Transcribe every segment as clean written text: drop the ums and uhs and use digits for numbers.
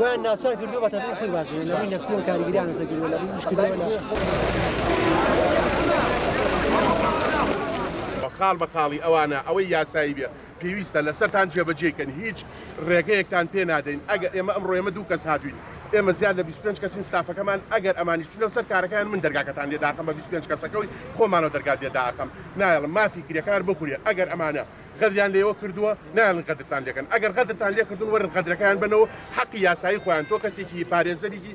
وایان ناچار کردووە بە تەبعی خۆی واز بێنێ لە ڕووی نەفسیەوە کاریگەریان لەسەر کردووە لە ڕووی ئیشکردنەوە لە. خاڵ بە خاڵی ئەوانە ئەوەی یاسایی بێ پێویستە لەسەرتان جێبەجێی کەن هیچ ڕێگەیەکتان پێ نادەین ئەگەر ئێمە ئەمڕۆ ئێمە دوو کەس هاتوین ئێمە زیاد لە 25 کەسین ستافەکەمان ئەگەر ئەمانیش بچنەوە سەر کارەکەیان من دەرگاکەتان لێ داخەم بە 25 کەسەکەوەی خۆمانەوە دەرگات لێ داخەم نایەڵم مافی کرێکار بخورێ ئەگەر ئەمانە غەدریان لێوە کردووە نایەڵن غەدرتان لێکەن ئەگەر غەدرتان لێکردون وەرن غەدرەکەیان بەنەوە حەقی یاسایی خۆیان تۆ کەسێکی پارێزەرێکی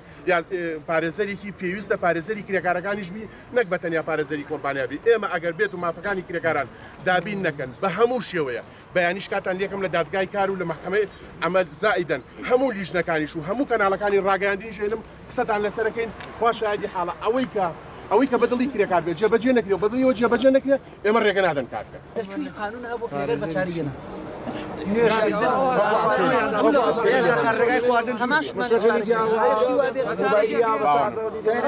پارێزەرێکی پێویستە پارێزەری کرێکارەکانیش بی نەک بە تەنیا پارێزەری کۆمپانیا بی ئێمە ئەگەر بێت و مافەکانی کرێکاران دابین نەکەن بە هەموو شێوەیە بەیانیش کاتان لێکەم لە دادگای کار و لە مەحکەمەی عەمەل زائیدەن هەموو لیژنەکانیش و هەموو کەناڵەکانی ڕاگەیاندنیش هێنم قسەتان لەسەرەکەین خوا شایەدی حاڵە ئەوەی کە ئەوەی کە بەدڵی کرێکار بێت جێبەجێ نەکرێ و بەدڵیەوە جێبەجێ نەکرێ ئێمە ڕێگە نادەن کار بکەن. لە کوێی قانون هەبوو کرێگەر بە چاری بێنە؟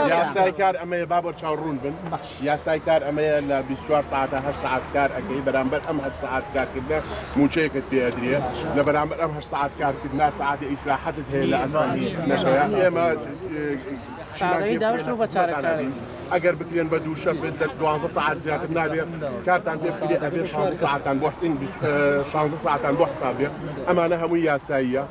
یاسای کار ئەمەیە با بەرچاو ڕوون بن یاسای کار ئەمەیە لە 24 ساعتە هەر ساعت کار ئەەکەی بەرامبەر ئەم هەر ساعت کارکردە موچەیەکت پێ ئەدرێ لە بەرامبەر ئەم هەر ساعت کارکردنا ساعتی ئیسراحەتت هەیە لە ئەسانی نەشەوە ئێمە ئەگەر بکرێن بە دوو شەفت لە دوانزە سەعات زیاتر نابێ کارتان پێ بکرێ ئەبێ شانزە سەعاتان بۆ شانزە سەعاتان بۆ حساب بێ ئەمانە هەمووی یاساییە.